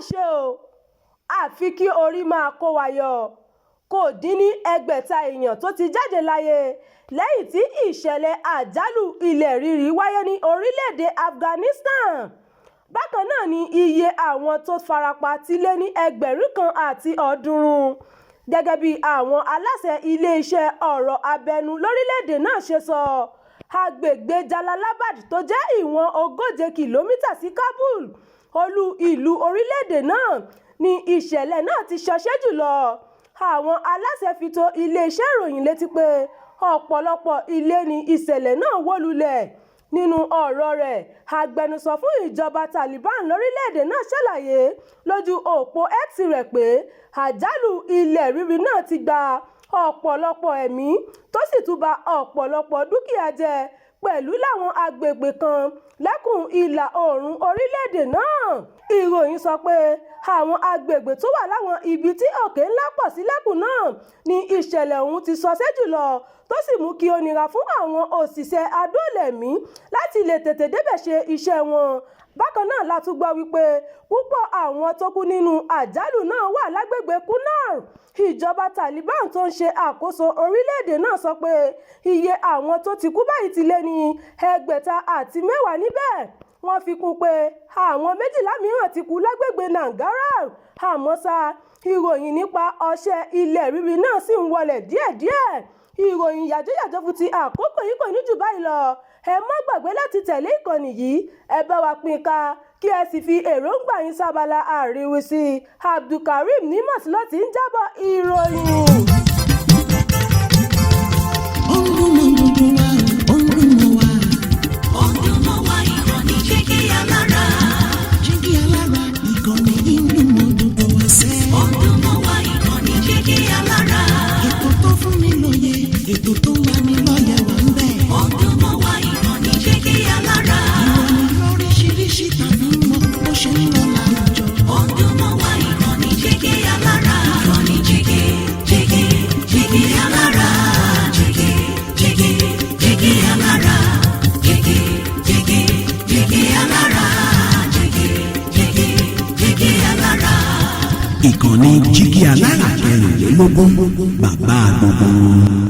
Ṣe o, àfi kí orí máa kó wa yọ. Kò dín ní 600 èèyàn tó ti jáde láyé lẹ́yìn tí ìṣẹ̀lẹ̀ àjálù ilẹ̀ rírì wáyé ní orílẹ̀-èdè Afghanistan. Bákan náà ni iye àwọn tó farapa ti lé ní 1,300, gẹ́gẹ́ bí àwọn aláṣẹ ilé-iṣẹ́ ọ̀rọ̀ abẹ́nú lórílẹ̀-èdè náà ṣe sọ. Agbègbè Jalalabad, tó jẹ́ ìwọ̀n 140 kìlómítà sí Kabul, olú ìlú orílẹ̀-èdè náà, ni ìṣẹ̀lẹ̀ náà ti ṣọṣẹ́ jùlọ. Àwọn aláṣẹ fi tó ilé-iṣẹ́ ìròyìn létí pé ọ̀pọ̀lọpọ̀ ilé ni ìṣẹ̀lẹ̀ náà wó lulẹ̀. Nínú ọ̀rọ̀ rẹ̀, agbẹnusọ fún ìjọba Taliban lórílẹ̀-èdè náà ṣàlàyé lójú òpó X rẹ̀ pé àjálù ilẹ̀ rírì náà ti gba ọ̀pọ̀lọpọ̀ ẹ̀mí, tó sì tún ba ọ̀pọ̀lọpọ̀ dúkìá jẹ́ pẹ̀lú láwọn agbègbè kan lẹ́kùn ìlà-oòrùn orílẹ̀-èdè náà. Ìròyìn sọ pé àwọn agbègbè tó wà láwọn ibi tí òkè ńlá pọ̀ sí lẹ́kùn náà ni ìṣẹ̀lẹ̀ ọ̀hún ti ṣọṣẹ́ jùlọ, tó sì mú kí ó nira fún àwọn òṣìṣẹ́ adóòlà-ẹ̀mí láti lè tètè débẹ̀ ṣe iṣẹ́ wọn. Bákan náà la tún gbọ́ wípé púpọ̀ àwọn tó kú nínú àjálù náà wà lágbègbè Kunar. Ìjọba Taliban tó ń ṣe àkóso orílẹ̀-èdè náà sọ pé iye àwọn tó ti kú báyìí ti lé ní 610 níbẹ̀. Wọ́n fi kún pé àwọn 12 mìíràn ti kú lágbègbè Nangarhar. Àmọ́ ṣá, ìròyìn nípa ọṣẹ́ ilẹ̀ rírì náà ṣì ń wọlé díẹ̀díẹ̀. Ìròyìn yàjóyàjó fún ti àkókò yìí kò ní jù báyìí lọ. Ẹ má gbàgbé láti tẹ̀lé ìkànnì yìí, ẹ bá wa pín ká, kí ẹ sì fi èròǹgbà yín sábala àríwísí. Abdulkareem Nimas ló ti ń jábọ̀ ìròyìn. Ó ń dún mọ́ gbogbo wa, ó ń dún mọ́ wa. Ó ń dún mọ́ wa, ìkànnì Jígí Alára. Jígí Alára, ìkànnì yìí ń dún mọ́ gbogbo wa sẹ́. Ó ń dún mọ́ wa, ìkànnì Jígí Alára. Ètò tó fún ni lóye, ètò tó ń lani lọ́yẹ̀ wà ń bẹ̀. Ó ń dún mọ́ wa, ìkànnì Jígí Alára. Ìròyìn lóríṣiríṣi tàbí mọ́ bó ṣe ń lọ láwùjọ. Ó ń dún mọ́ wa, ìkànnì Jígí Alára. Ìkànnì Jígí, Jígí, Jígí Alára. Jígí, Jígí, Jígí Alára. Jígí, Jígí, Jígí Alára. Jígí, Jígí, Jígí Alára. Ìkànnì Jígí Alára 24, bàbá gbogbo wọn.